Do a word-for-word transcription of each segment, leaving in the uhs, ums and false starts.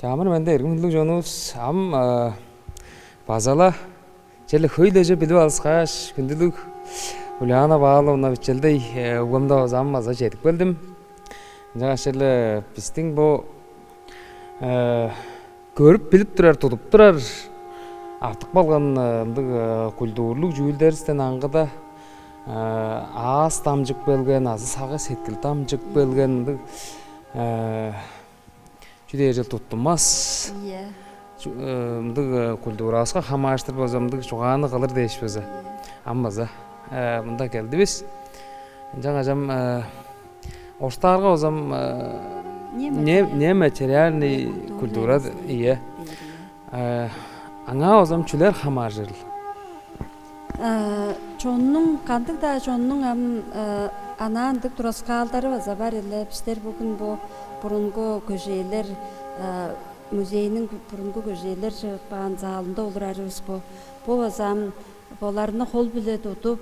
Чамыр менде, эргим хүндүлүг чонувус, ам база-ла черле хөйлеже билип алыскааш, хүндүлүг Ульяна Павловна Бичелдей угамда база ам база чедип келдим. Ынчангаш черле бистиң бо көрүп билип турар, тудуп турар артып калган ындыг культурлуг чүүлдеривистен аңгыда аас дамчып келген азы сагыш сеткил дамчып келген ындыг чү дээр чыл туттунмас. Ийе. Ындыг культуравыска хамаарыштыр болза, ындыг чугааны кылыр дээш болза, ам база мында келдивис. Ынчангаш ам оштаарга болзам нематериальный культура, ийе. Аңаа болзам чүлер хамааржырыл? Чоннуң, кандыг-даа чоннуң ам анаа ындыг тураскаалдары база бар эле. Бистер бүгүн бо бурунгу көжээлер, музейниң бурунгу көжээлер чыып каан залында олурарывыс бо. Бо база ам боларны хол-биле тудуп,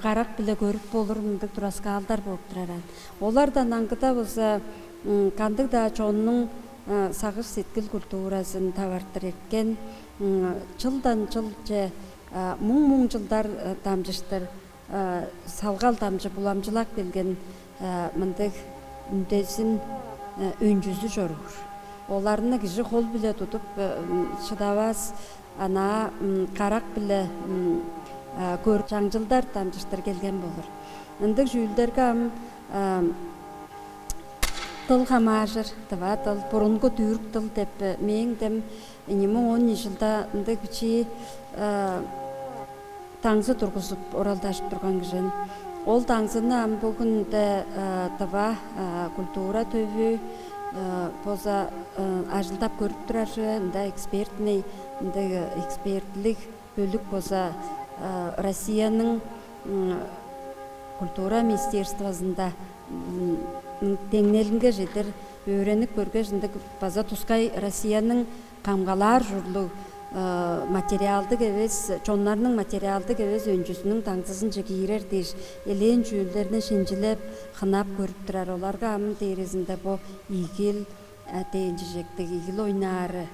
карак-биле көрүп болур мындыг тураскаалдар болуп турар аан. Олардан аңгыда болза, кандыг-даа чоннуң сагыш-сеткил культуразын таварттыр эрткен, чылдан чылче, муң-муң чылдар дамчыштыр салгал дамчып, уламчылап келген мындыг үндезин өнчүзү чоруур. Оларны кижи хол-биле тудуп шыдавас, анаа карак-биле көрүп, чаңчылдар дамчыштыр келген болур. Ындыг чүүлдерге ам дыл хамааржыр, тыва дыл, бурунгу түрк дыл деп мээң дем ийи муң он ийи чылда ындыг бичии даңзы тургузуп, оралдажып турган кижи мен. Ол даңзыны ам бөгүнде тыва культура төвү болза ажылдап көрүп турар чүве, ында экспертный, ында экспертлиг бөлүк болза Россияның культура министерствозунда деңнелинге чедир өөренип көргеш, ындыг база тускай Россияның камгалаар ужурлуг материалдыг эвес, чоннарның материалдыг эвес өнчүзүнүң даңзызынче киирер дээш, элээн чүүлдерни шинчилеп, хынап көрүп турар. Оларга ам дээрезинде бо игил дээн чижектиг, игил ойнаары,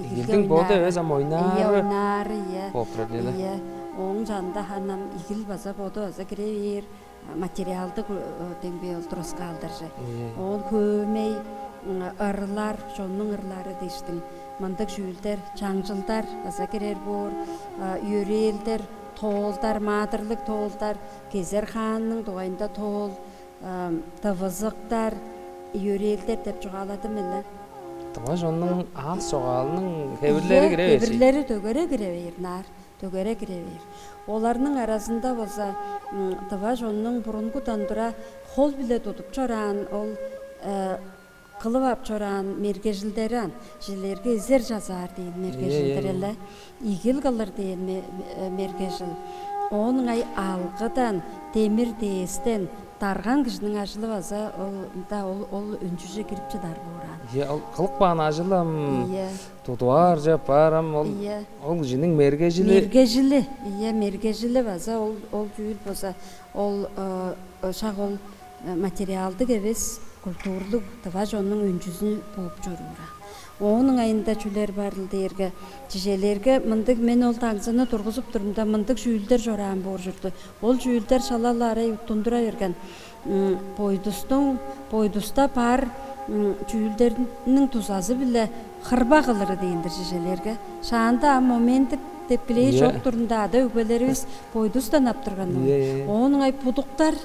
игилге. Игилдиң боду ойнаары эвес, ам ойнаары. Ийе, ойнаары, ийе. Болуп турар, ийе. Ооң чанында ханам игил база боду база кире бээр, материалдыг деңбей ол тураскаалдар же. Ийе. Ол хөөмей, ырылар, чоннуң ырлары дээштиң. Мындыг чүүлдер, чаңчылдар база кирер боор, йөрээлдер, тоолдар, маадырлыг тоолдар, кезер хаанның дугайында тоол, дывызыктар, йөрээлдер деп чугааладым эле. Тыва чоннуң аас чогаалының хевирлери кире бээр. Хевирлери дөгере кире бээр, наар, дөгере кире бээр. Оларның аразында болза тыва чоннуң бурунгудан тура хол-биле тудуп чораан, ол кылып ап чораан мергежилдери аан, чижээлээрге, эзер чазаар дээн мергежилдер эле, ийе, ийе, ийе, игил кылыр дээн ме-, ме-, мергежил. Оон ыңай алгыдан, демир дээстен дарган кижиниң ажылы база ол, мында ол, ол өнчүже кирип чыдар боор аан. Ийе, ол кылып каан ажылы ам, ийе, тудуп аар чүве апаар ам, ол, ийе, ол кижиниң мергежили. Мергежили, ийе, мергежили база ол, ол чүүл база ол шак ол материалдыг эвес культурлуг тыва чоннуң өнчүзү болуп чоруур. Оон ыңайында чүлер барыл дээрге, чижээлээрге, мындыг, мен ол даңзыны тургузуп турумда, мындыг чүүлдер чораан боор чорду. Ол чүүлдер шала-ла арай уттундура берген. Бойдустуң, бойдуста бар чүүлдерниң дузазы-биле хырба кылыры дээн-дир, чижээлээрге. Шаанда ам момент деп, деп билээ, ийе, чок турунда ада-өгбелеривис бойдустан ап турган. Ийе, ийе. Оон ыңай будуктар,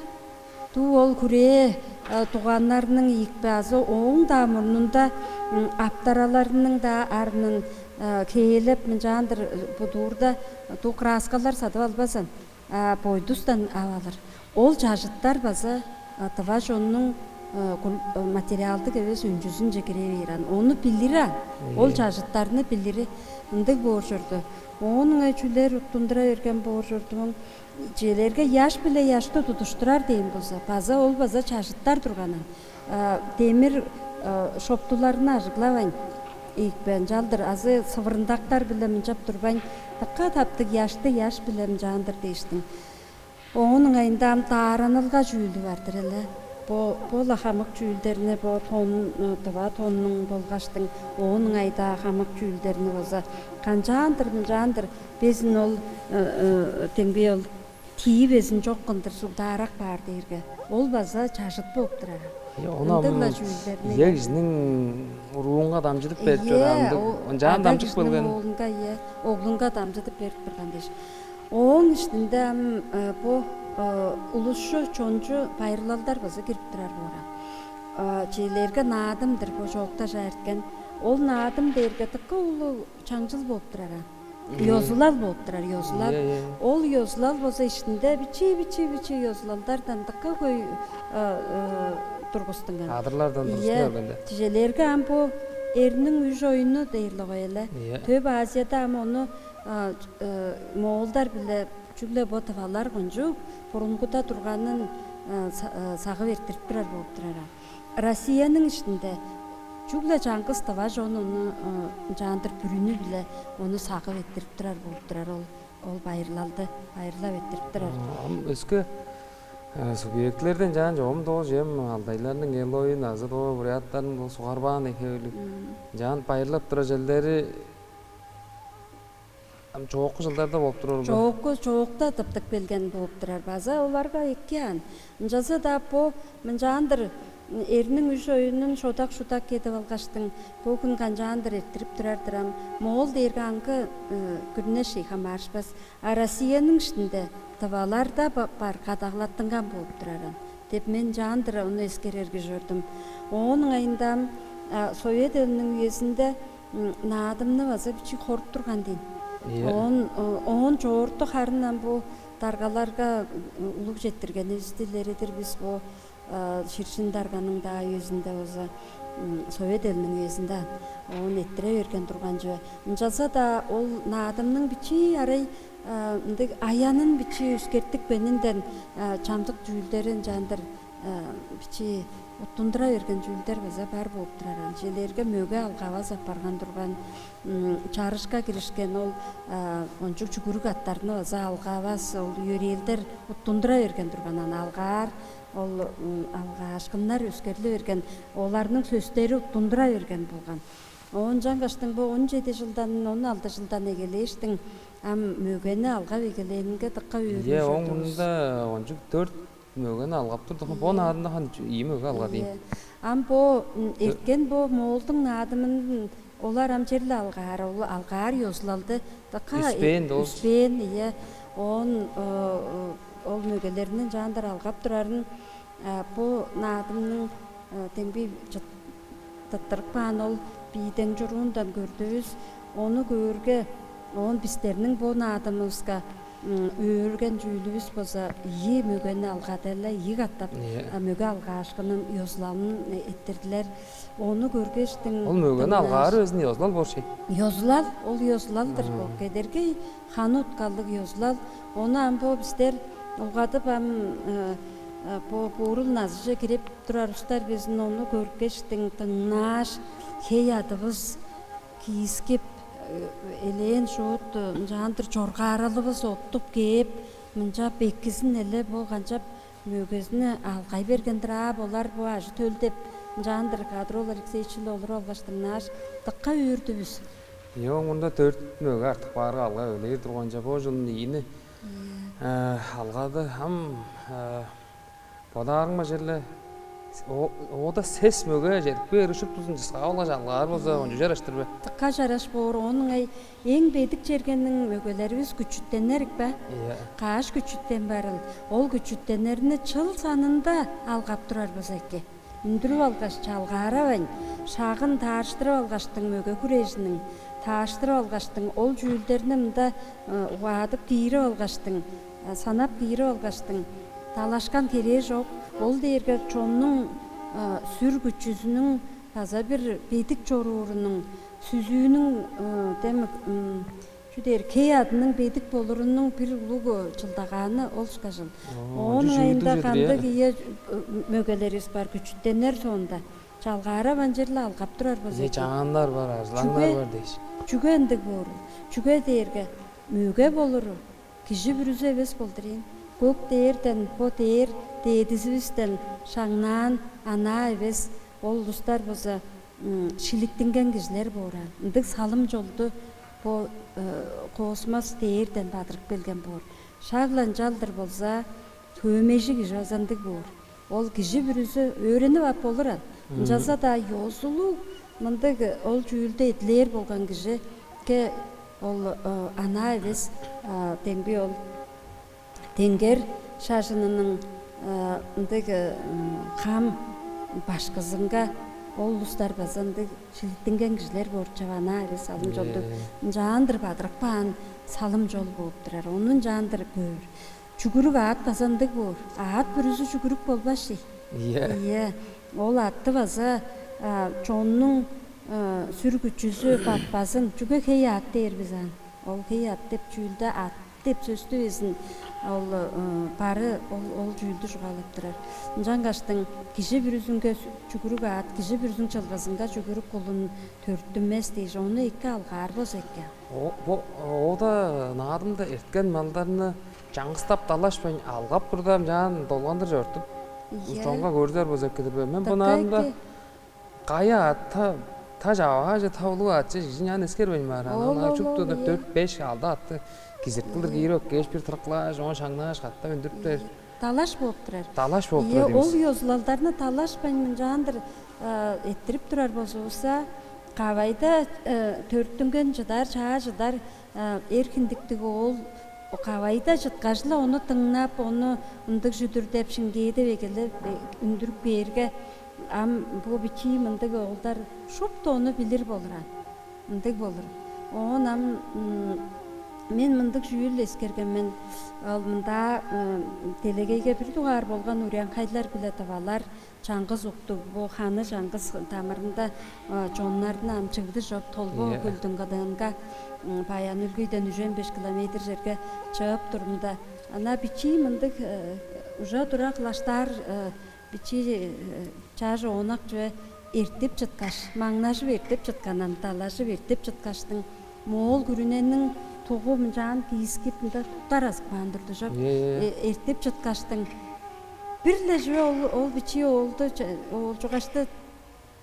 дуу ол хүрээ дуганнарның ийикпе азы ооң-даа мурнунда аптараларының-даа арнын хээлеп, мынчаандыр будуурда дуу краскалар садып албазан, бойдустан ап алыр. Ол чажыттар база тыва чоннуң материалдыг эвес өнчүзүнче кире бээр аан. Ону билири аан. Ол, ийе, чажыттарны билири ындыг боор чорду. Оон ыңай чүлер уттундура берген боор чорду. Чижээлээрге, ыяш-биле ыяшты тудуштурар дээн болза, база ол база чажыттар турганын. Демир шоптуларны ажыглавайн ийикпе, ынчалдыр азы сывырындактар-биле мынчап турбайн, дыка таптыг ыяшты ыяш-биле мынчаандыр дээштиң. Оон ыңайында ам дааранылга чүүлү бар-дыр эле. Бо бо-ла хамык чүүлдерни, бо тон, э, тыва тоннуң болгаштың оон ыңайда хамык чүүлдерни база канчаандыр мынчаандыр безин ол, э, э, демги ол тии безин чок кындыр сугдаарак баар дээрге, ол база чажыт болуп турар. Ону ындыг-ла чүүлдерни ийе, кижиниң уруунга дамчыдып берип чораан ындыг. Ынчаан дамчып келген. Оглунга, ийе, оглунга дамчыдып берип турган дээш. Ооң иштинде ам, э, бо, э, улусчу, чончу байырлалдар база кирип турар боор ам. Э, чээлерге наадым-дыр бо чоокта чаа эрткен. Ол наадым дээрге дыка улуг чаңчыл болуп турар ам. Ёзулал болуп турар, ёзулал. Ийе, ийе. Ол ёзулал болза иштинде бичии, бичии, бичии ёзулалдардан дыка хөй, э, э, тургустунган. Адырлардан тургустунган. Ийе. Чижээлээрге ам бо эрниң үш оюну дээр-ле коя-ла. Ийе. Төп Азияда ам ону, а, э, моолдар биле чүгле бо тывалар кончуг бурунгуда турганын, э, са-, э, сагып эрттирип турар болуп турар ам. Россияның иштинде чүгле чаңгыс тыва чон ону, э, ынчаандыр бүрүнү-биле ону сагып эрттирип турар болуп турар ол, ол байырлалды байырлап эрттирип турар. А, ам өске, э, субъектилерден чаан чогум доо чем алтайларның эл оюн азы доо буряттарның доо сугарбаан эки өлүг. Чаан байырлап турар черлери ам чоокку чылдарда болуп турар бе? Чоокку, чоокта тыптып келген болуп турар база оларга эки аан. Ынчалза-даа бо мынчаандыр, м, эрниң үш оюнун шодак-шудак кедип алгаштың, бо хүн канчаандыр эрттирип турар-дыр ам. Моол дээрге аңгы, ы, күрүне шей хамаарышпас. А Россияның иштинде тываларда ба-, бар кадагалаттынган болуп турар ам деп мен чаандыр ону эскерерге чордум. Оон ыңайында ам, а, Совет Элиниң үезинде, м, наадымны база бичии хоруп турган дейн. Ийе. Оон, о-, оон чоорту харын ам бо даргаларга, м, улуг четтиргенивисти илередир бис бо, а, Ширшин дарганың-даа үезинде база, м, Совет Элиниң үезинде оон эрттире берген турган чүве. Ынчалза-даа ол наадымның бичии арай, а, ындыг аянын бичии өскертипкенинден, а, чамдык чүүлдери ынчаандыр, а, бичии уттундура берген чүүлдер база бар болуп турар. Ынчалээрге мөге алгавас апарган турган, м, чарышка киришкен ол, а, кончуг чүгүрүк аттарны база алгавас, ол йөрээлдер уттундура берген турган, аны алгаар, ол, м, алгаашкыннар өскерли берген, оларның сөстери уттундура берген болган. Оон ынчангаштың бо он чеди чылдан, он алды чылдан эгелээштиң ам мөгени алгап эгелээнинге дыка өөрүнүп чордувус. Ийе, оң мурнунда кончуг дөрт мөгени алгап турдук. Бо наадымда ханы чү-, ийи мөге алгадыйн. Ийе. Ам бо, м, эрткен бо Моолдуң наадымын олар ам черле алгаар, ол алгаар ёзулалды дыка үспээн, э, дос. Үспээн, ийе. Оон, э, э, ол мөгелерни ынчаандыр алгап турарын, а, бо наадымның, а, демги чыт-, тыттырып каан ол биидең чуруундан көрдүвүс. Ону көөрге, оон бистерниң бо наадымывыска, м, өөрген чүүлүвүс болза, ийи мөгени алгады-ла, ийи катап, ийе, а, мөге алгаашкынын, ёзулалын, э, эрттирдилер. Ону көргештиң ол мөгени дыңнааш-, алгаары безин ёзулал боор чей. Ёзулал, ол ёзулал-дыр бо. Кедергей ханы уткалыг ёзулал. Ону ам бо бистер улгадып ам, э, э, бо буурул назыже кирип турар улустар безин ону көргештиң дыңнааш, хей-аъдывыс киискип, э, элээн шуут, э, ынчаандыр чоргааралывыс оттуп кээп, мынча беккизин эле бо канчап мөгезин алгай берген-дир аа, болар бо ажы-төл деп, ынчаандыр Кадыр-оол Алексеевич-биле олуруп алгаш дыңнааш, дыка өөрдүвүс. Ийе, оон мурнунда дөрт мөге артып каарга алгап эгелээр турган чүве, бо чылын ийини, э, алгады. Ам, э, бодаарымга черле о-, оода сес мөге чедип кээр, шуптузун чыскаап алгаш алгаар болза, кончуг чараш-тыр бе? Дыка чараш боор, оон ыңай эң бедик чергениң мөгелеривис күчүттенер ийик бе? Ийе. Каш күчүттен барыл. Ол күчүттенерни чыл санында алгап турар болза эки. Үндүрүп алгаш, чалгааравайн, шагын таарыштырып алгаштың мөге хүрежиниң, таарыштырып алгаштың, ол чүүлдерни мында, э, угаадып киирип алгаштың, э, санап киирип алгаштың, далашкан херээ чок. Ол дээрге чоннуң, э, сүр күчүзүнүң база бир бедик чоруурунуң, сүзүүнүң, э, демек, м, чүү дээр, хей-аъдының бедик болурунуң бир улуг, э, чылдагааны ол ышкажыл. Оо, оон ынча айында чүве-дир, кандыг, э, ийе, э, мөгелеривис бар, күчүттенер соонда. Чалгааравайн черле алгап турар болза эки. Чааннар бар, арзылаңнар бар дээш. Чүге, чүге ындыг боорул? Чүге дээрге мөге болуру кижи бүрүзү эвес болдур ийин. Көк дээрден, бо дээр дээдизивистен шаңнаан анаа эвес, ол улустар болза шилиттинген кижилер боор аан. Ындыг салым чолду бо космос дээрден бадырып келген боор. Шак-ла ынчалдыр болза, хөөмейжи кижи база ындыг боор. Ол кижи бүрүзү өөренип ап болур аан. Ынчалза-даа ёзулуг мындыг ол чүүлдү эдилээр болган кижиге ол анаа эвес, демги ол деңгер шажынының ындыг хам башкызынга ол улустар база ындыг шилиттинген кижилер боор чаваанаа эвес алым чолдуг. Ынчаандыр бадырып каан салым чол бооп турар. Ону ынчаандыр көөр. Чүгүрүк аът база ындыг боор. Аът бүрүзү чүгүрүк болбас чий. Ийе. Ийе. Ол аътты база чоннуң сүр күчүзү батпазын. Чүге хей аът дээр бис аан? Ол хей аът деп чүүлде аът деп сөстү безин ол бары ол, ол чүүлдү чугаалап турар. Ынчангаштың кижи бүрүзүнге чүгүрүк аът, кижи бүрүзүң чылгызынга чүгүрүк кулун төрүттүнмес дээш, ону эки алгаар болза эки. Бо оода наадымда эрткен малдарны чаңгыстап далашпайн алгап турда, ынчаан долгандыр чортуп, чонга көрүзер болза эки-дир бе? Мен бо наадымда кайы аът та, та чавааже, та улуг аът че, кижи ынчаан эскербейн баар. Ана чупту деп дөрт, беш, алды аътты кизирткилдир киирип эккээш, бир тырыккылааш, оон шаңнааш, катап үндүрүптер. Далаш бооп турар. Далаш бооп турар. Ийе, ол ёзулалдарны далашпайн мынчаандыр эттирип турар болзувусса, кавайда төрүттүнген чыдар, чаа чыдар эр хиндиктиг оол кавайда чыткаш-ла ону дыңнап, ону ындыг чүдүр деп шиңгээдип эгелеп үндүрүп бээрге, ам бо бичии мындыг оолдар шупту ону билир болур аан. Ындыг болур. Оон ам мен мындыг чүүл эскерген мен. Ол мында делегейге бир дугаар болган урянхайлар биле тывалар чаңгыс уктуг, бо ханы чаңгыс дамырында чоннарны ам чыгды чоп, Толбо хөлдүң кыдыынга Баян-Өлгийден үжен беш километр черге чыып турумда, ана бичии мындыг ужа-тура кылаштаар бичии чаш оонак чүве эртип чыткаш, маңнажып эртип чытканын, далажып эртип чыткаштың, моол күрүнениң тугу мынчаан киискип, мында туттар азып каан турду чоп. Эртип чыткаштың, бир-ле чүве ол, ол бичии оолду, оолчугашты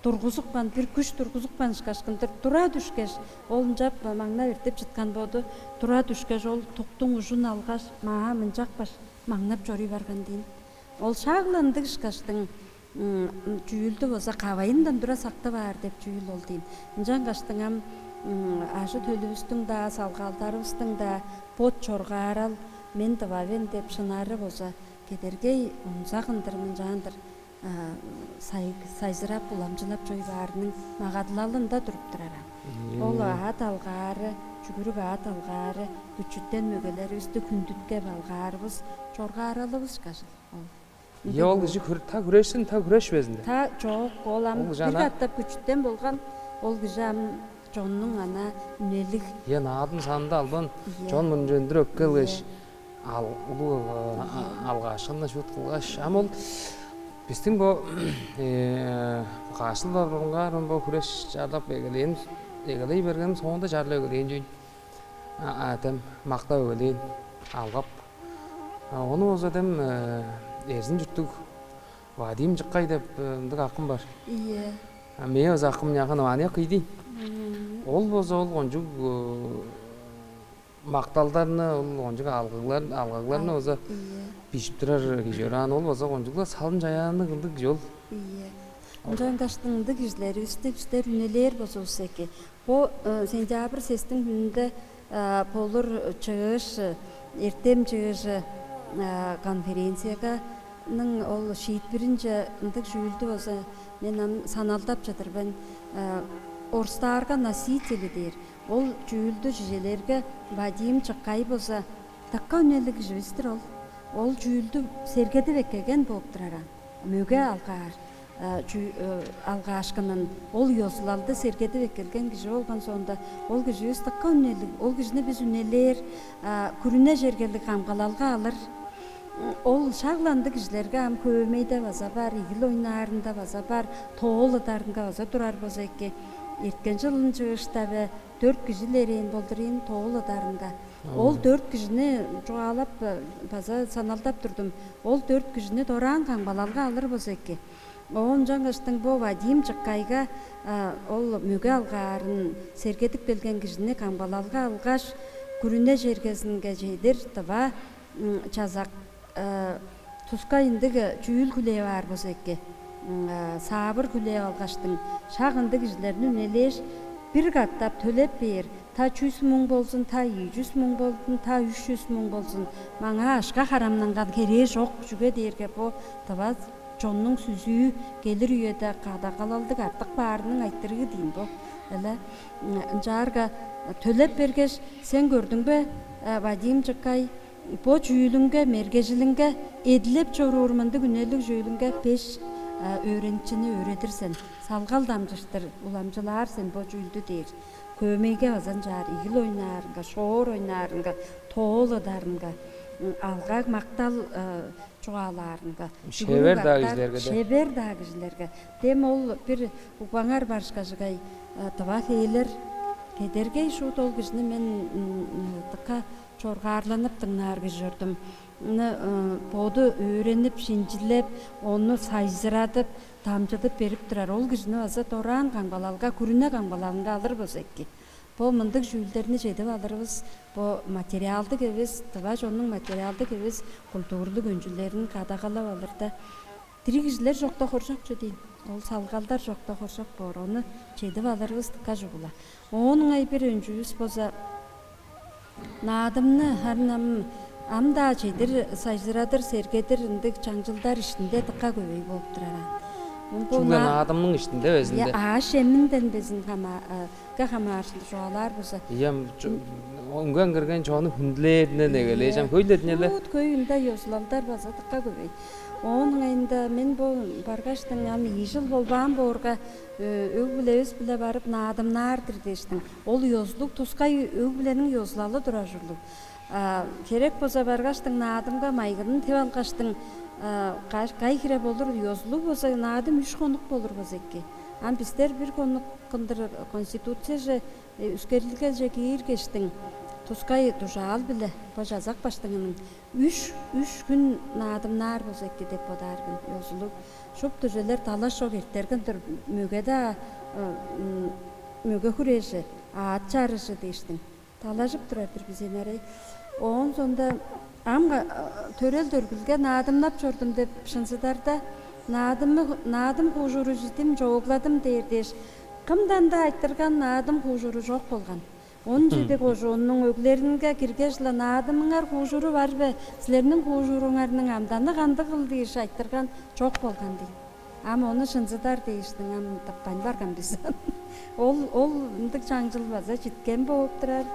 тургузупкан, бир күш тургузупкан ышкаш кылдыр тура дүшкеш, ол ынчап маңнап эртип чыткан боду, тура дүшкеш, ол туктуң ужун алгаш, маа мынчапкаш маңнап чоруй барган дийин. Ол шак-ла ындыг ышкаштың чүүлдү болза кавайындан тура сактып аар деп чүүл ол дийин. Ынчангаштың ам ажы-төлүвүстүң-даа, салгалдарывыстың-даа бот чоргаарал, мен тывавен деп шынары болза кедергей онзагындыр, мынчаандыр сайзырап, уламчылап чоруй баарының магадылалында туруп турар ам. Ол аът алгаары, чүгүрүк аът алгаары, күчүтен мөгелеривисти хүндүткеп алгаарывыс, чоргааралывыс кажыл ол. Ийе, ол кижи та хүрешсин, та хүрешпезин де. Та чок, ол ам бир катап күчүтен болган, ол кижи ам чоннуң ана үнелиг. Ийе, наадым санында албан чон мурнунче үндүрүп эккелгеш, ал улуг алгаашкынны шуут кылгаш, ам ол бистиң бо каш чылдар бурунгаар бо хүреш чарлап эгелээн, эгелей берген, соонда чарлап эгелээн чүве. Дем мактап эгелээн, алгап. Ону болза дем Эрзин чурттуг Вадим Чыккай деп ындыг акым бар. Ийе. Мээ база акым няхан ваныяк ийди. Ол болза ол кончуг макталдарны, ол кончуг алгыглар, алгыгларны база бижип турар кижи ыраан, ол база кончугла салым чаяанныг ындыг кижи ол. Ийе. Ынчангаш ындыг кижилеривисти бистер үнелээр болзувусса эки. Бо сентябрь сестиң хүнүнде болур чыыш, эртем чыыжы конференцияга ның ол шиитпиринче ындыг чүүлдү болза мен ам саналдап чыдыр мен. Орустаарга носители дээр. Ол чүүлдү чижелээрге Вадим Чыккай болза дыка үнелиг киживис-тир ол. Ол чүүлдү сергедип эккелген бооп турар аан. Мөге алгаар алгаашкынын, ол ёзулалды сергедип эккелген кижи болган соонда, ол киживис дыка үнелиг. Ол кижини бис үнелээр, күрүне чергелиг камгалалга алыр. Ол шак-ла ындыг кижилерге ам хөөмейде база бар, игил ойнаарында база бар, тоол ыдарынга база турар болза эки. Эрткен чылын чыышта бе, дөрт кижи илерээн болдур ийин тоол ыдарынга. Ол дөрт кижини чугаалап, э, база саналдап турдум. Ол дөрт кижини дораан камгалалга алыр болза эки. Оон ынчангаштың бо Вадим Чыккайга, а, ол мөге алгаарын сергедип келген кижини камгалалга алгаш, күрүне чергезинге чедир тыва, м, чазак, э, тускай ындыг, э, чүүл хүлээп аар болза эки, м, э, саавыр хүлээп алгаштың, шак ындыг кижилерни үнелээш, бир катап төлеп бээр, та чүс муң болзун, та ийи чүс муң болзун, та үш чүс муң болзун, маңаа акша харамнанган херээ чок, чүге дээрге бо тыва чоннуң сүзүү келир үеде кадагалалдыг артык баарының айтырыы дийин бо. Эле, м, ынчаарга төлеп бергеш, сен көрдүң бе, э, Вадим Чыккай, бо чүүлүнге, мергежилинге, эдилеп чоруур мындыг үнелиг чүүлүнге беш, э, өөреникчини өөредир сен. Салгал дамчыштыр уламчылаар сен бо чүүлдү дээр. Көөмейге база ынчаар, игил ойнаарынга, шоор ойнаарынга, тоол ыдарынга, м, алгаг-мактал, э, чугаалаарынга, шевер-даа кижилерге де. Шевер-даа кижилерге. Дем ол бир угбаңар барышкажыгай, э, тыва хээлер кедергей шуут ол кижини мен, м, м, дыка чоргаарланып дыңнаар кижи чордум. Ны, э, боду өөренип, шинчилеп, ону сайзырадып, дамчыдып берип турар. Ол кижини база дораан камгалалга, күрүне камгалалынга алыр болза эки. Бо мындыг чүүлдерни чедип алырывыс, бо материалдыг эвес, тыва чоннуң материалдыг эвес культурлуг өнчүлерин кадагалап алырда, дириг кижилер чокта хоржок чү дейн. Ол салгалдар чокта хоржок боор. Ону чедип алырывыс дыка чугула. Оон ыңай бир өнчүвүс болза, наадымны харын ам, ам-даа чедир, сайзырадыр, сергедир ындыг чаңчылдар иштинде дыка көвей болуп турар аан. Чүгле на- наадымның иштинде безин. Ааш-чеминден безин хама-, э, га хамаарыштыр чугаалаар болза. Ийем, чу-, үнген кирген чону хүндүлээринден эгелээш ам хөйлединеле. Шуут хөй ында ёзулалдар база дыка көвей. Оон ыңайында мен бо баргаштың ам ийи чыл болбаан боорга, э, өг-бүлевис-биле барып наадымнаар-дыр дээштиң. Ол ёзулуг тускай өг-бүлениң ёзулалы турар ужурлуг. А, херек болза баргаштың наадымга майгынын тип алгаштың, а, кай, кай хире болур, ёзулуг болза наадым үш хонук болур болза эки. Ам бистер бир хонук кындыр конституцияже, э, үскерилгеже кииргештиң, тускай дужаал-биле бо чазак баштыңының үш, үш хүн наадымнаар болза эки деп бодаар мен, ёзулуг. Шупту чүвелер талаш чок эртер кындыр, мөге-даа, э, м, мөге хүрежи, аът чарыжы дээштиң. Талажып турар-дыр бис, энерей. Оон соонда ам, а, төрел-дөргүлге наадымнап чордум деп шынзыдарда, наадымы, наадым хуужууру чидим, чоогладым дээр дээш, кымдан-даа айтырган наадым хуужууру чок болган. Он чеди кожууннуң өглеринге киргеш-ле, наадымыңар хуужууру бар бе? Силерниң хуужууруңарның амданы кандыгыл дээш айтырган чок болган дейн. Ам ону шынзыдар дээштиң, ам тыппайн барган бис. Ол, ол ындыг чаңчыл база читкен бооп турар.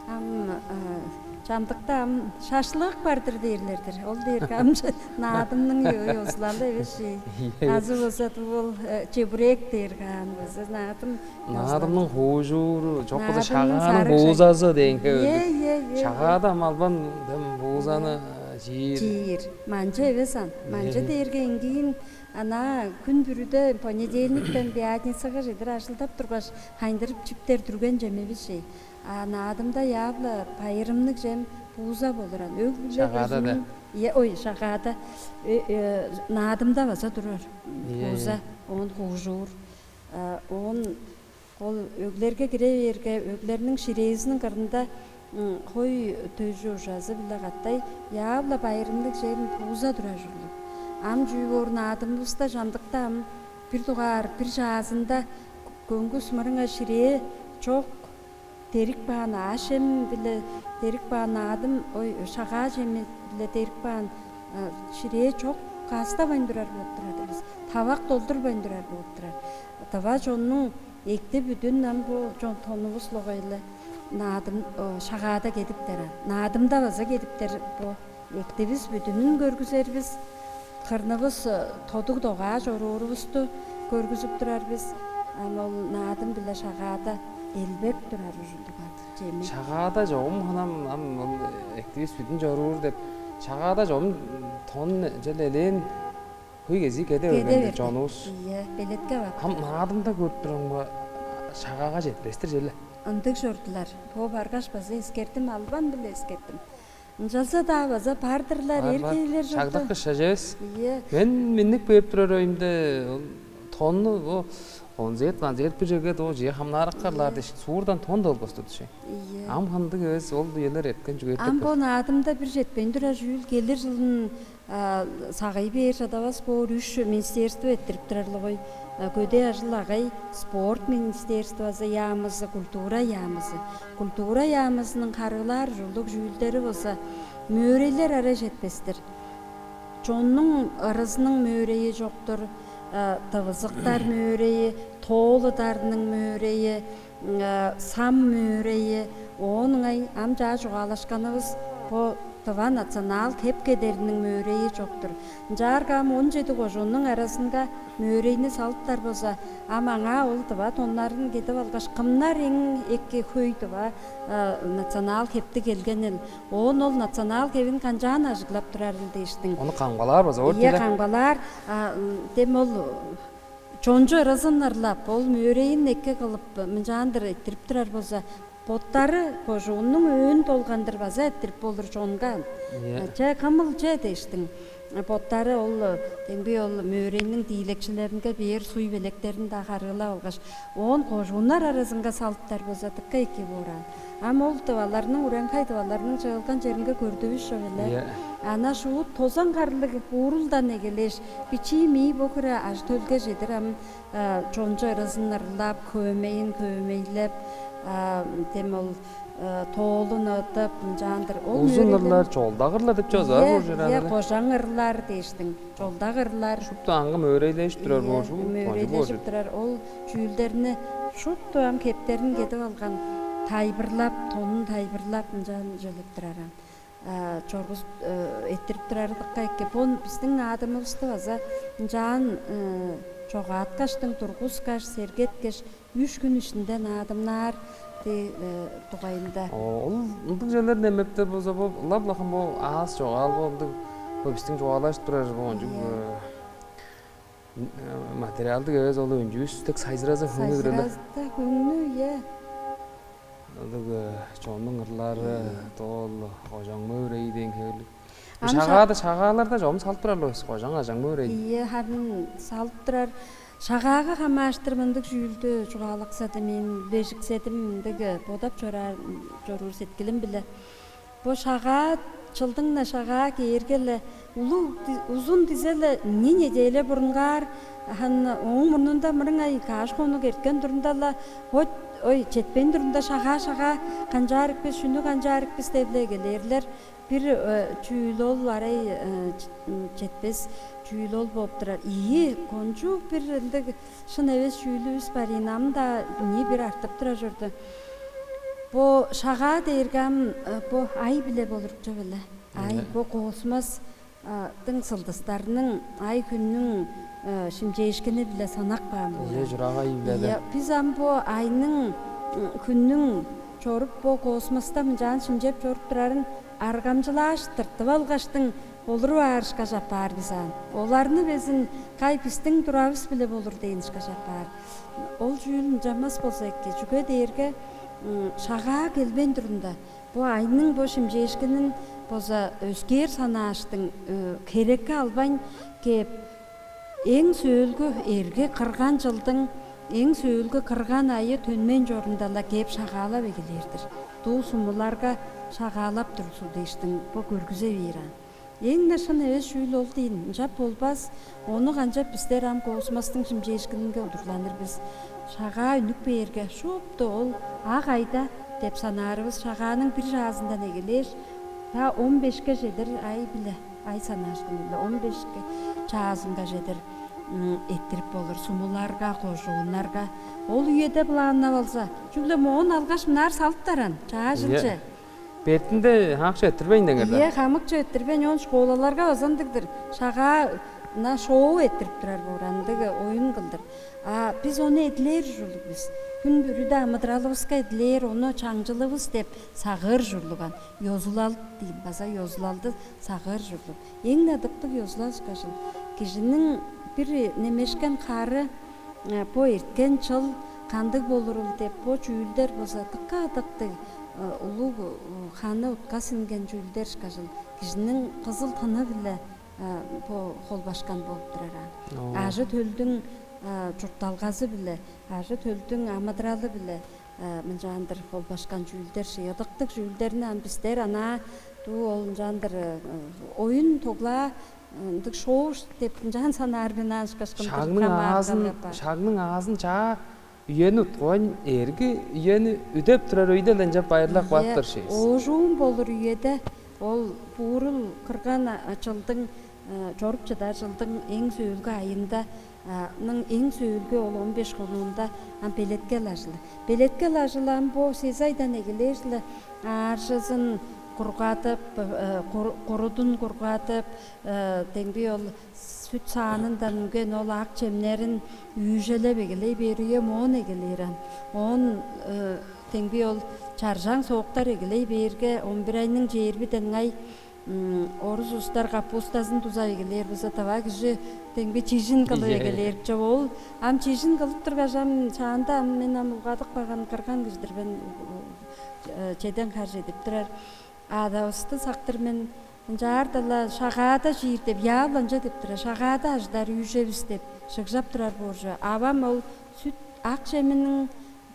Ам, а, чамдыкта ам шашлык бар-дыр дээрлер-дир. Ол дээрге ам наадымның ё-, ёзулалы эвес чей. Ийе. Азы болза ол, э, чебурек дээр хаан база наадым ёзулалы. Наадымның хуужууру, чок болза наадымның шагааның сарыг буузазы дээн хевирлиг. Ийе, ийе, ийе, ийе. Шагаада ам албан дем буузаны, э, чиир. Чиир. Манчы эвес ан. Манчы дээрге эңгиин ана хүн бүрүде понедельниктен пятницага чедир ажылдап тургаш, хайындырып чиптер дүрген чемевис чей. А наадымда явла байырымныг чем бууза болур ан. Өг-бүле шагаада да. Өзүнүң, э, ой, шагаада, э, э, наадымда база турар. Ийе, бууза, ийе. Оон хуужуур. А, оон ол өглерге кире бээрге, өглерниң ширээзиниң кырында, м, хой дөжү ужазы-биле катай явла байырымныг чем бууза турар ужурлуг. Ам чүү боор, наадымывыста чамдыкта ам бир дугаар, бир чаазында көңгүс мырыңай ширээ чок, дерик баан аъш-чем-биле дерик баан наадым, ой, шагаа чеми-биле дерик баан, а, ширээ чок, кааставайн турар болуп турар-дыр бис. Тавак долдурбайн турар болуп турар. Тыва чоннуң экти-бүдүн ам бо чон тонувус логайлы наадым, о, шагаада кедиптер. Наадымда база кедиптер бо. Эктивис бүдүнүн көргүзербис, кырнывыс, э, тодуг-догаа чоруурувусту көргүзүп турар бис. Ам ол наадым-биле шагаада элбек турар ужурлуг ат чеми. Шагаада чогум ханам ам ол эктивис бүдүн чоруур деп, шагаада чогум тон чел элээн хөй кезии кеде берген чонувус. Ийе, белетке бар. Ам наадымда көрүп турумга, Шагаага четпестир черле. Ындыг чордулар. Бо баргаш база эскердим, албан-биле эскердим. Ынчалза-даа база бар-дырлар. Бар, эр бар. Хейлер чорду. Чагдак кыш чажывыс. Ийе. Мен минник бээп турар өйүмде ол тонну, бо концерт, концерт бир черге доо чие хамнаарак карлаар. Ийе. Дээш, суурдан тон долбостур дээш. Ийе. Ам хандыг эвес ол үелер эрткен чүге. Ам бо наадымда бир четпейн турар чүүл келир чылын сагый бээр чадавас боор үш министерство эрттирип турарлыгой. Көдээ ажыл-агый, спорт министерствозу яамызы, культура яамызы. Культура яамызының харыылаар ужурлуг чүүлдери болза, мөөрейлер арай четпестир. Чоннуң ырызының мөөрейи чок-тур, тывызыктар мөөрейи, тоолударның мөөрейи, сам мөөрейи, оон ыңай ам чаа чугаалашканывыс, бо тыва национал кеп-кедериниң мөөрейи чок-тур. Ынчаарга ам он чеди кожууннуң аразынга мөөрейни салыптар болза, ам аңаа ол тыва тоннарын кедип алгаш, кымнар эң эки хөй тыва национал кепти келгенил, оон ол национал кевин канчаан ажыглап турарыл дээштиң. Ону камгалаар база. Ийе, камгалаар. Дем ол чончу ырызын ырлап, ол мөөрейин эки кылып, мынчаандыр эрттирип турар болза, боттары кожууннуң өөн долгандыр база эрттирип болур чонга. Ийе. Че, кымыл че дээштиң. Боттары ол, демги ол мөөрейниң диилекчилеринге бээр суй-белектерин-даа харыылап алгаш, оон кожууннар аразынга салыптар болза, дыка эки боор аан. Ам ол тываларның, ураңгай тываларның чыылган черинге көрдүвүс чоп эле. Ийе. Ана шуут тозан харлыг уурулдан эгелээш, бичии-мии бо хире ажы-төлге чедир ам чончу ырызын ырлап, хөөмейин хөөмейлеп, дем ол тоолун ыдып, ынчаандыр. Ол узун ырлар, чолдак ырлар деп чүве бар. Ийе, боор чер, ийе, аны кожаң ырлар дээштиң, чолдак ырлар. Шупту аңгы мөөрейлежип турар. Ийе, боор, шупту мөөрейлежип турар. Ол чүүлдерни шупту ам кептерин кедип алган, тайылбырлап, тонун тайылбырлап, ынчаан чыглып турар ам. Чоргузуп, эрттирип турары дыка эки. Бо бистиң наадымывысты база ынчаан чогааткаштың, тургускаш, сергеткеш, үш хүн иштинде наадымнаар дээ, дугайында. Ол ындыг черлер немептер болза, бо ылап-ла хам бо аас чогаал, бо ындыг, бо бистиң чугаалажып турар бо кончуг материалдыг эвес, ол өнчүвүс дег сайзыраза, хүннү кирелер. Сайзыраза, хүннү, ийе. Ындыг чоннуң ырлары, доол, кожаң мөөрейи дээн хевирлиг. Ам шагаада, шагааларда чогум салып турар-ла бис, кожаң, кожаң мөөрейи. Ийе, харын салып турар. Шагаага хамаарыштыр мындыг чүүлдү чугаалаксадым, мен бежикседим, мындыг бодап чоруур, чоруур сеткилим-биле. Бо шагаа, чылдың-на шагаа кээрге-ле, улуг ди-, узун дизе-ле, ийи неделя бурунгаар, хан ооң мурнунда мырыңай каш хонук эрткен турунда-ла, ой, ой, четпейн турунда шагаа, шагаа, канчаарык бис, шүнү канчаарык бис деп-ле эгелээрлер. Бир чүүл ол арай четпес чүүл ол болуп турар. Ийи, кончуг бир ындыг шын эвес чүүлүвүс бар ийин, ам-даа ийи бир артып турар чорду. Бо шагаа дээрге ам бо ай-биле болур чүве-ле. Ай, бо космостуң сылдыстарының, ай-хүннүң шимчээшкини-биле санап каан боор. Ийе, чурагай-биле. Ийе, бис ам бо айның, хүннүң чоруп, бо космоста мынчаан шимчеп чоруп турарын аргамчылааш, тыртып алгаштың, олуруп аарышкаш апаар бис аан. Оларны безин кай бистиң туравыс-биле болур дээн ышкаш апаар. Ол чүүл ынчанмас болза эки, чүге дээрге шагаа келбейн турунда, бо айның бо шимчээшкинин база өскээр санааштың, херекке албайн кээп, эң сөөлгү эрги кырган чылдың эң сөөлгү кырган айы төнмейн чорунда-ла кээп шагаалап эгелээр-дир. Дуу сумуларга шагаалап тур су дээштиң, бо көргүзе бээр аан. Эң-не шын эвес чүүл ол дийин, ынчап болбас, ону канчап бистер ам космостуң шимчээшкининге удурланыр бис? Шагаа үнүп бээрге, шупту ол ак айда деп санаарывыс шагааның бир чаазындан эгелээш, та он бешке чедир ай-биле, ай санааштың-биле, он бешке чаазынга чедир эрттирип болур, сумуларга, кожууннарга. Ол үеде планнап алза, чүгле моон алгаш, мынаар салыптар аан, чаа чылче. Бертинде хамык чүве эрттирбейн деңер. Ийе, хамык чүве эрттирбейн, оон школаларга база ындыг-дыр. Шагаа мына шоу эрттирип турар боор, ындыг оюн кылдыр. А бис ону эдилээр ужурлуг бис. Хүн бүрүде амыдыралывыска эдилээр, ону чаңчылывыс деп сагыыр ужурлуг аан. Ёзулал дийин, база ёзулалды сагыыр ужурлуг. Эң-не ыдыктыг ёзулал ышкажыл. Кижиниң бир немешкен хары, бо эрткен чыл, кандыг болурул деп, бо чүүлдер болза дыка ыдыктыг, улуг ханы утка синген чүүлдер ышкажыл, кижиниң кызыл тыны-биле бо холбашкан болуп турар аан. Ажы-төлдүң чуртталгазы-биле, ажы-төлдүң амыдыралы-биле мынчаандыр холбашкан чүүлдер, ыдыктыг чүүлдерни ам бистер анаа дуу ол ынчаандыр оюн-тоглаа, ындыг шоу деп ынчаан санаар мен аан, ышкаш кымдыр Шагның аазын, шагның аазын чаа үени уткуайн, эрги үени үдеп турар өйдел ынчап байырлап каап-тыр шивис. Оожуум болур үеде ол буурул кырган чылдың, чоруп чыдар чылдың эң сөөлгү айында, ның эң сөөлгү ол он беш хонуунда ам белеткел ажылы. Белеткел ажылы ам бо сес айдан эгелээш-ле ааржызын кургадып, курудун кургадып, демги ол сүт саанындан үнген ол ак чемнерин үүжелеп эгелей бээр үе моон эгелээр аан. Оон демги ол чаржаң сооктар эгелей бээрге, он бир айның чээрбиден ыңай орус улустар капустазын дуза эгелээр болза, тыва кижи демги чижин кылып эгелээр чоп. Ол ам чижин кылып тургаш, ам чаанда ам мен ам улгадып кагган кырган кижи-дир мен, чеден хар чедип турар. Адавысты сактыр мен, ынчаарда-ла шагаада чиир деп, яап-ла ынча деп турар, шагаада ажыдар үүжевис деп шыгжап турар боор чоп. Авам ол сүт ак чеминиң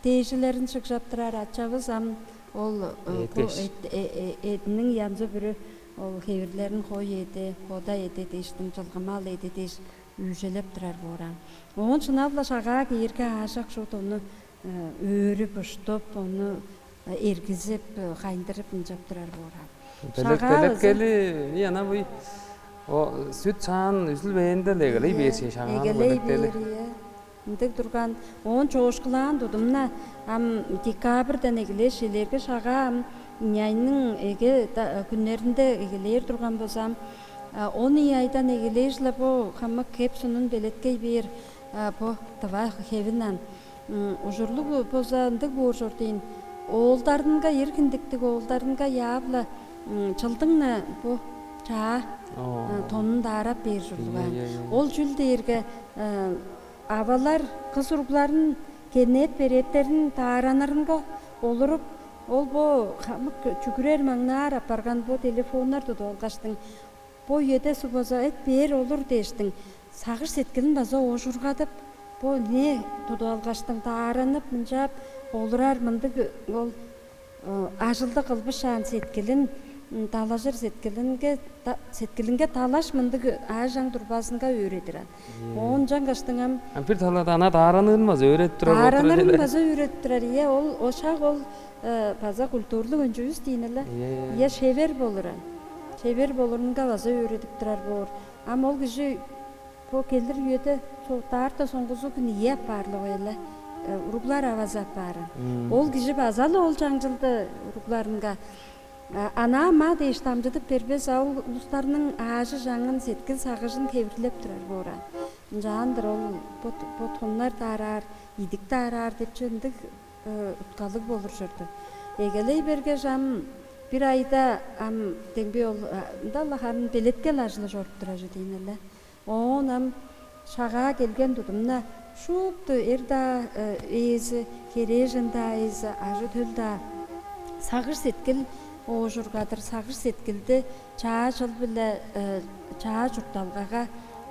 дээжилерин шыгжап турар, ачавыс ам ол эдиниң янзы-бүрү ол хевирлерин, хой эди, кода эди дээштиң, чылгымал эди дээш үүжелеп турар боор аан. Оон шынап-ла шагаа кээрге, аажок шуут ону өөрүп, уштуп, ону эргизип, хайындырып ынчап турар боор аан. Белеткели ана буй сүт саан үзүлбээнде-ле эгелей бээр шагааны, белеткели. Ындыг турган, оон чоокшулаан тудум-на, ам декабрьдан эгелээш, элээрге шагаа ам ийи айның эге хүннеринде эгелээр турган болза, ам он ийи айдан эгелээш-ле бо хамык хеп-сунун белеткей бээр бо тыва хевин аан. Ужурлуг болза ындыг боор чор дээн. Оолдарынга, эр хиндиктиг оолдарынга яап-ла чылдың-на бо чаа тонун даарап бээр ужурлуг аан. Ол чүл дээрге, авалар кыс уругларын кенээт-береттерин дааранырынга олуруп, ол бо хамык чүгүрер-маңнаар апарган бо телефоннар тудуп алгаштың, бо үеде суг база эт бээр олур дээштиң, сагыш-сеткилин база оожургадып, бо не тудуп алгаштың дааранып, мынчап олурар мындыг ол ажылды кылбышаан сеткилин, далажыр сеткилинге, сеткилинге далаш мындыг аажаң турбазынга өөредир аан. Оон ынчангаштың ам Ам бир талада ана даараныын база өөредип турар болуп турар. Даараныын база өөредип турар. Ийе, ол ошак ол база культурлуг өнчүвүс диин эле. Ийе, шевер болур аан. Шевер болурунга база өөредип турар боор. Ам ол кижи бо келир үеде даарта соңгузу күн ийи апаарлыг эле, уруглар авазы апаары. Ол кижи база-ла ол чаңчылды уругларынга анаа-маа дээш дамчыдып бербес, а ол улустарның аажы-чаңын, сеткил-сагыжын хевирлеп турар боор аан. Ынчаандыр ол бо тоннар даараар, идик даараар деп чүве ындыг уткалыг болур чорду. Эгелей бергеш, ам бир айда ам демги ол ында-ла харын белеткел ажылы чоруп турар чүве дээн эле. Оон ам шагаа келген тудум-на, шупту эр-даа ээзи, херээжен-даа ээзи, ажы-төл-даа, сагыш-сеткил оожургадыр, сагыш-сеткилди чаа чыл-биле чаа чуртталгага,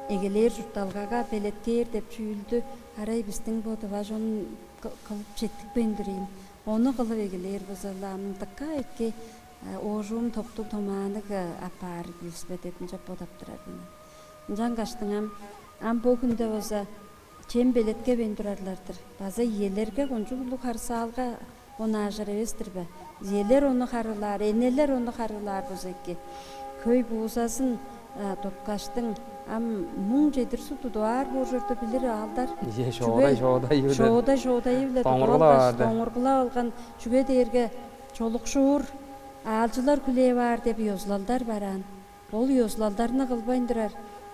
эгелээр чуртталгага белеткээр деп чүүлдү арай бистиң бо тыва чон кылып четтикпейн-дир ийин. Ону кылып эгелээр болза-ла, ам дыка эки оожум токтуг-томаанныг апаар кижи бис бе деп ынчап бодап турар мен. Ынчангаштың ам, ам бо хүнде болза чем белеткевейн турарлар-дыр. База иелерге кончуг улуг харыысалга онаажыр эвес-тир бе? Иелер ону харыылаар, энелер ону харыылаар болза эки. Хөй буузазын туткаштың, ам муң чедир суг тудуп аар боор чорду билир аалдар. Ийе, шоодай, шоодай-биле. Шоодай, шоодайы-биле тудуп алгаш, доңургулап алган. Чүге дээрге чолукшуур, аалчылар хүлээп аар деп ёзулалдар бар аан. Ол ёзулалдарны кылбайн турар.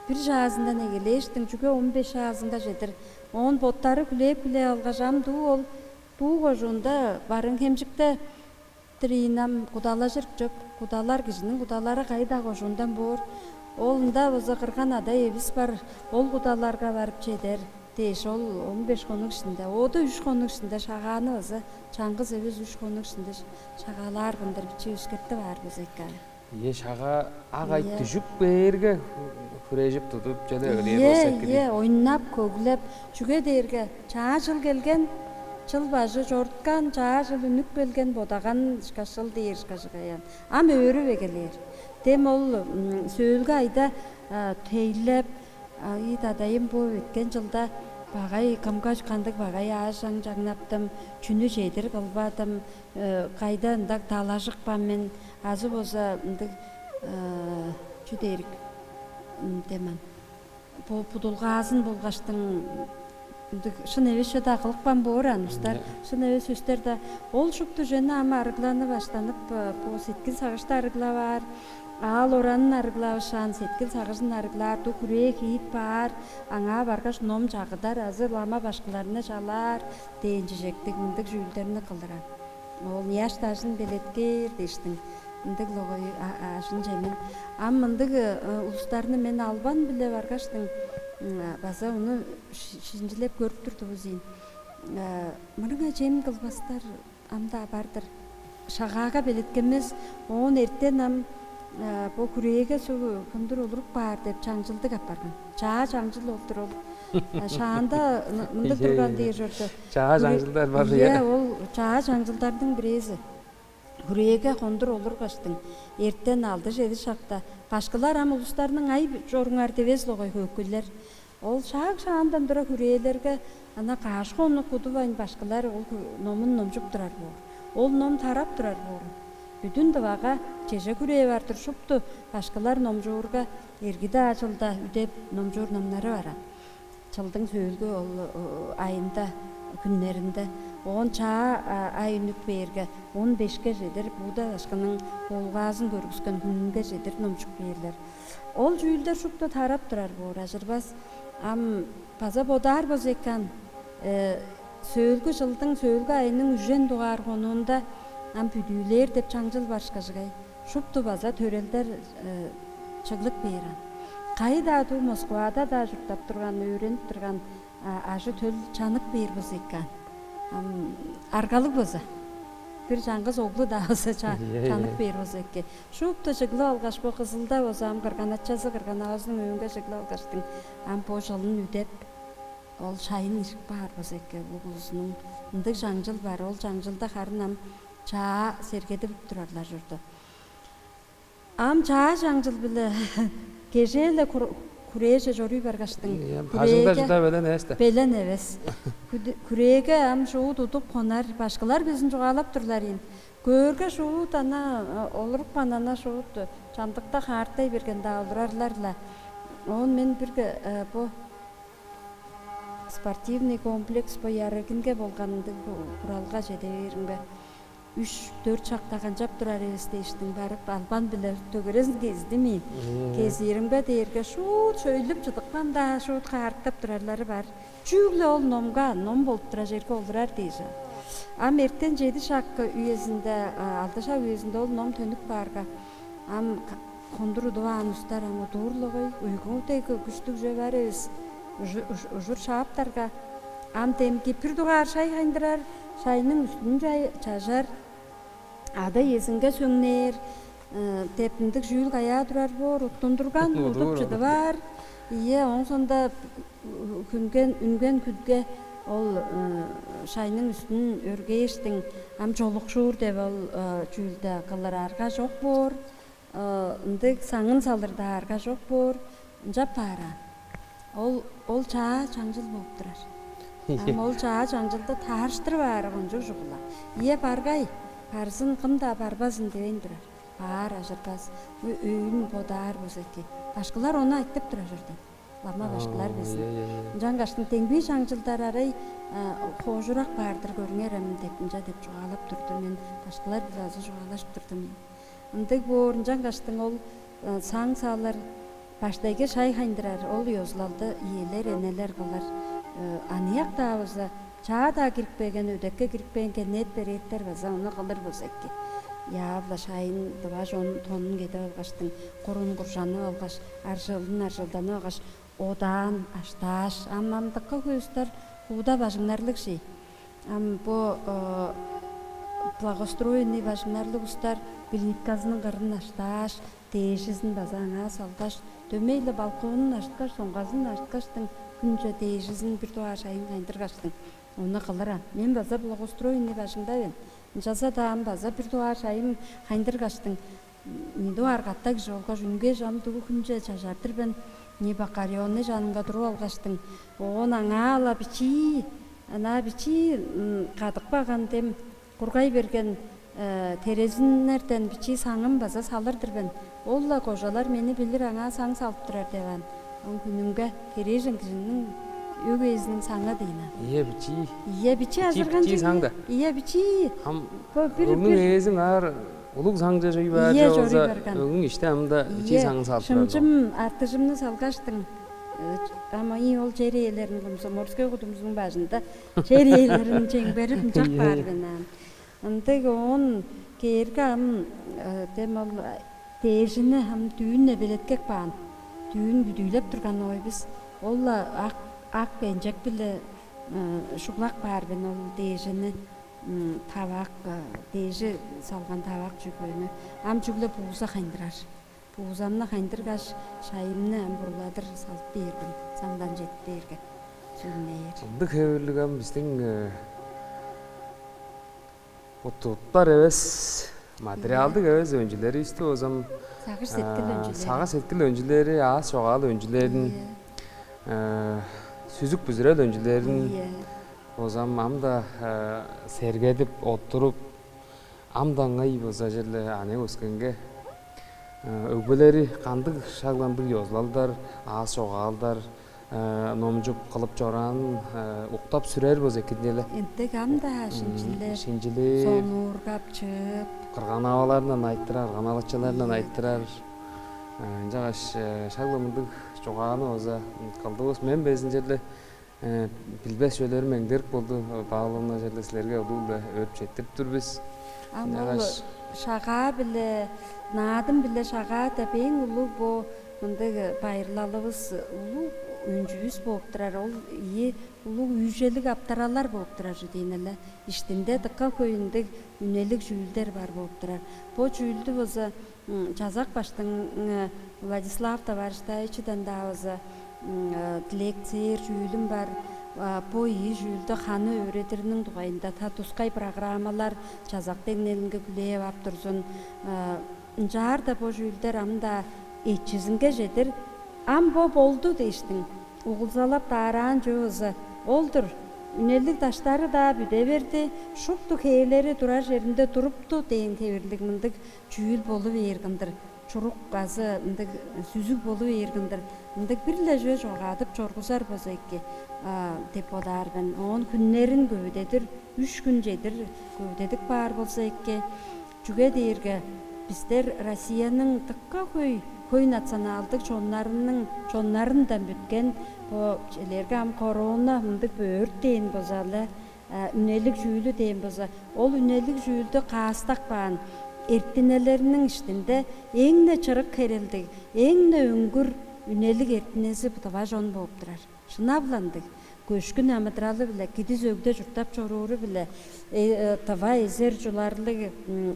Бир чаазындан эгелээштиң, чүге он беш чаазынга чедир. Оон боттары хүлээп-хүлээп алгаш, ам дуу ол, дуу кожуунда, Барыын-Хемчикте-дир ийин, ам кудалажыр чоп. Кудалар, кижиниң кудалары кайда кожуундан боор. Ол ында база кырган ада-иевис бар, ол кудаларга барып чедер. дээш, ол он беш хонук иштинде, ода үш хонук иштинде шагааны база чаңгыс эвес үш хонук иштинде шагаалаар кылдыр биче өскертип аар болза эки. Ийе, шагаа ак ай, ийе, дүжүп бээрге, хүрежип тудуп, чеде өлээр болза эки. Ийе, ойнап, көглеп, чүге дээрге чаа чыл келген, чыл бажы чоруткан, чаа чыл үнүп келген, бодаган ышкаш, чыл дээр ышкаш ыгаян. Ам өөрүп эгелээр. Дем ол сөөлгү айда тейлеп, ай дадайым, бо өткен чылда багай кымга кандыг багай аажаң чаңнаптым, чүнү чедир кылбадым, кайда ындак далажык бам мен, азы болза ындыг чү дээрик, деман, бо будулгаазын болгаштың ындыг шын эвес чүве-даа кылыпкан боор аан устар. Шын эвес сөстер-даа. Ол шупту чүвени ам арыгланы баштанып, бо сеткил сагышты арыглаваар, аал оранын арыглавышаан, сеткил сагыжын арыглаар, дуг хүрээ киип баар, аңаа баргаш ном чагыдар азы лама башкыларны чалаар дээн чижектиг мындыг чүүлдерни кылырар. Ол ыяш-дажын белеткээр дээштиң, ындыг логой ажын-чемин. Ам мындыг улустарны мен албан-биле баргаштың, база ону шинчилеп көрүп турдувус ийин. Мырыңай чем кылбастар ам-даа бар-дыр. Шагаага белеткенмес, оон эртен ам бо хүрээге суг хүндүр улуруп каар деп чаңчылдыг апарган. Чаа чаңчыл ол-дур ол. Шаанда мындыг турган дээр чорду. Чаа чаңчылдар бар, ийе, ол чаа чаңчылдардың бирээзи. Хүрээге хондур олургаштың, эртен алды-чеди шакта башкылар ам улустарның ай чоруңар дивес логой хөөкүллер. Ол шааг-шаандан тура хүрээлерге ана каш хонук кудувайн башкылар ол номун номчуп турар боор. Ол ном тарап турар боор. Бүдүн дывага чеже хүрээ бар-дыр, шупту башкылар номчуурга, эрги-даа чылда үдеп номчуур номнары баран. Чылдың сөөлгү ол айында, хүннеринде, оон чаа ай үнүп бээрге, он бешке чедир Будда дашкының болгуазын көргүскен хүнүнге чедир номчуп бээрлер. Ол чүүлдер шупту тарап турар боор, ажырбас. Ам база бодаар болза экен, сөөлгү чылдың сөөлгү айының үжен дугаар хонуунда ам бүдүүлээр деп чаңчыл бар ышкажыгай. Шупту база төрелдер чыглып бээр аан. Кайы-даа дуу Москвада-даа чурттап турган, өөренип турган ажы-төл чанып бээр болза экен. Ам аргалыг болза, бир чаңгыс оглу-даа болза чанып бээр болза экен. Шупту чыглып алгаш, бо Кызылда болза ам кырган-ачазы, кырган-авазының өөнге чыглып алгаштың, ам бо чылын үдеп, ол шайын ижип каар болза экен. Улуг улузунуң ындыг чаңчыл бар. Ол чаңчылда харын ам чаа сергедип турарлар чорду. Ам чаа чаңчыл-биле кежээ-ле хүрээже чоруй баргаштың, бажыңда хүрээге чыда белен эвес-те. Белен эвес. Хүрээге ам шуут удуп хонар, башкылар безин чугаалап турлар ийин. Көөрге шуут ана олурупкан, ана шуут чамдыкта хаартай берген-даа олурарлар-ла. Оон мен бир бо спортивный комплекс бо Ярыгинге болган ындыг хуралга чеде бээримге, үш-дөрт шакта канчап турар эвес дээштиң барып, албан-биле төгерезин кездим ийин. Кезииримге дээрге шуут шөйлүп чыдыпкан-даа, шуут хаарыктап турарлары бар. Чүгле ол номга, ном болуп турар черге олурар дээш. Ам эртен чеди шак үезинде, алды шак үезинде ол ном төнүп каарга, ам хондур удуваан устар ам удуур-ла-гой, уйгу дег күштүг чүве бар эвес. Ужур шааптарга, ам демги бир дугаар шай хайындырар, шайның үстүн чажар, ада-иезинге сөңнээр деп ындыг чүүл каяа турар боор, уттундурган, удуп чыдып аар. Ийе, ооң соонда хүнген, үнген хүнге ол шайның үстүн өргээштиң, ам чолукшуур деп ол чүүлде кылыр арга чок боор, ындыг саңын салыр-даа арга чок боор, ынчап баар аан. Ол, ол чаа чаңчыл болуп турар. Ам ол чаа чаңчылды таарыштырып аары кончуг чугула. Ийе, баргай, барзын, кым-даа барбазын дивейн турар. Баар, ажырбас, өйүн бодаар болза эки. Башкылар ону айтып турар чорду. Лама башкылар безин. Ынчангаштың демги чаңчылдар арай хоожурак баар-дыр көрүңер ам деп, ынча деп чугаалап турду. Мен башкылар-биле азы чугаалашып турдум мен. Ындыг боор, ынчангаштың ол саң салыр, баштайгы шай хайындырар, ол ёзулалды иелер, энелер кылыр. Аныяк-даа болза, чаа-даа кирипкейген, өдекке кирипкейн кеннет берээттер база ону кылыр болза эки. Яап-ла шайын, дыва чон тонун кедип алгаштың, курун куржанып алгаш, аржылын аржылданып алгаш, одаан аштааш, ам амдыкка хөй улустар хууда бажыңнарлыг ши. Ам бо благоустроенный бажыңнарлыг улустар плитказының кырын аштааш, дээжизин база аңаа салгаш, дөмей-ле балконун ашткаш, соңгазын ашткаштың, хүнче дээжизин бир дугаар шайын хайындыргаштың, ону кылыр ам. Мен база благоустроенный бажыңда мен. Ынчалза-даа ам база бир дугаар шайын хайындыргаштың, ийи дугаар катта кижи болгаш үнгеш, ам дуу хүнче чажар-дыр мен, не бакарионный жанынга туруп алгаштың, оон аңаа-ла бичии, анаа бичии кадык баган дем кургай берген терезиннерден бичии саңым база салыр-дыр мен. Ол-ла кожалар мени билир, аңаа саң салып турар деп аан. Оон хүнүнге херээжен кижиниң өг ээзиниң саңы дийин аан. Ийе, бичии. Ийе, бичии азырган бичии саң-да. Ийе, бичии. Ам бо бир өгнүң ээзиң аар улуг саңче чоруй баар. Ийе, чоруй барган. Өгнүң иште амда бичии саңын салып турар. Шымчым артыжымны салгаштың, ам ый ол чер ээлерин, комсомольский кудумчунуң бажында чер ээлерин чемгерип ынчап каар мен аан. Ындыг оон кээрге ам дем ол дээжини ам дүүн-не белеткеп каан. Дүүн бүдүүлеп турган оой бис. Ол-ла ак, ак энчек-биле шуглап каар мен ол дээжини, табак, дээжи салган табак чүвени. Ам чүгле бууза хайындырар. Буузамны хайындыргаш, шайымны ам буруладыр салып бээр мен, саңдан чедип бээрге, сүрүнээр. Ындыг хевирлиг ам бистиң бо туттар эвес, материалдыг эвес өнчүлеривисти болза ам, сагыш-сеткил өнчүлери, сагыш-сеткил өнчүлери, аас чогаал өнчүлерин, сүзүк бүзүрел өнчүлерин болза ам ам-даа сергедип, оттуруп, ам-даа ыңай болза черле аныяк өскенге өгбелери кандыг шак ындыг ёзулалдар, аас чогаалдар номчуп кылып чораанын уктап сүрер болза эки-дир але. Ындыг ам-даа шинчилеп, шинчилеп, сонуургап, чыып, кырган-аваларындан айтырар, кырган-авачыларындан айтырар. Ынчангаш шак-ла мындыг чугааны болза кылдывыс. Мен безин черле билбес чүвелерим эңдерик болду, Павловна, черле силерге улуу-биле өөрүп четтирип тур бис. Ам ол ынчангаш шагаа-биле, наадым-биле шагаа деп эң улуг бо мындыг байырлалывыс, улуг өнчүвүс бооп турар. Ол ийи улуг үүжелиг аптаралар бооп турар чүве-дир ийин але. Иштинде дыка хөй ындыг үнелиг чүүлдер бар бооп турар. Бо чүүлдү болза Чазак баштың Владислав Товарищтайовичиден-даа база дилег-сээр чүүлүм бар. Бо ийи чүүлдү ханы өөредириниң дугайында та тускай программалар Чазак деңнелинге хүлээп ап турзун. Ынчаар-даа бо чүүлдер ам-даа эчизинге чедир. Ам бо болду дээштиң, угулзалап даараан чүве база ол-дур. Үнелиг даштары-даа бүде берди, шупту хээлери турар черинде турупту дээн хевирлиг мындыг чүүл болу бээр кылдыр, чурук азы ындыг сүзүг болу бээр кылдыр, ындыг бир-ле чүве чогаадып чоргузар болза эки деп бодаар мен. Оон хүннерин көвүдедир, үш хүн чедир көвүдедип каар болза эки. Чүге дээрге бистер Россияның дыка хөй, хөй националдыг чоннарының, чоннарындан бүткен, бо чижээлээрге ам корона мындыг бөрт дээн болза-ла, үнелиг чүүлү дээн болза, ол үнелиг чүүлдү каастап каан эртинелериниң иштинде эң-не чырык херелдиг, эң-не өңгүр үнелиг эртинези тыва чон бооп турар. Шынап-ла ындыг. Көшкүн амыдыралы-биле, кидис өгде чурттап чорууру-биле, тыва эзер чуларлыг,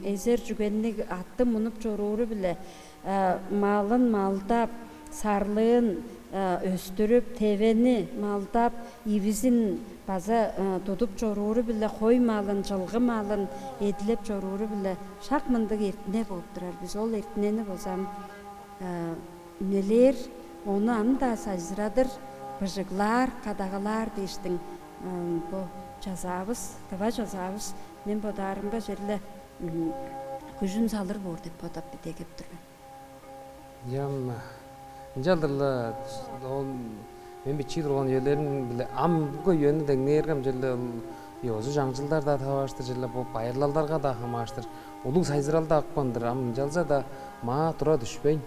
эзер чүгенниг атты мунуп чорууру-биле, малын малдап, сарлыын өстүрүп, тевени малдап, ивизин база тудуп чорууру-биле, хой малын, чылгы малын эдилеп чорууру-биле шак мындыг эртине бооп турар бис. Ол эртинени болза ам үнелээр, ону ам-даа сайзырадыр, быжыглаар, кадагалаар дээштиң, бо чазаавыс, тыва чазаавыс, мен бодаарымга, черле күжүн салыр боор деп бодап, идегеп тур мен. Ям, ынчалдыр-ла ол мен бичии турган үелерим-биле ам бүгү үени деңнээрге, ам черле ол ёзу-чаңчылдар-даа таварыштыр, черле бо байырлалдарга-даа хамаарыштыр улуг сайзырал-даа апкан-дыр. Ам ынчалза-даа маа тура дүшпейн,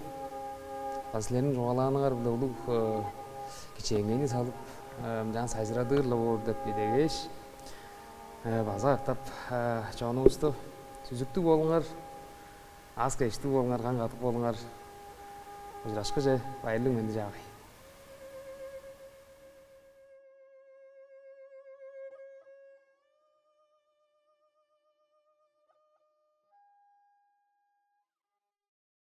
база силерниң чугаалааныңар-биле улуг кичээнгейни салып, ынчан сайзырадыр-ла боор деп идегээш, база катап чонувусту, сүзүктүг болуңар, аас-кежиктиг болуңар, каң-кадык болуңар. Ужурашкыже, байырлыг, менди-чаагай.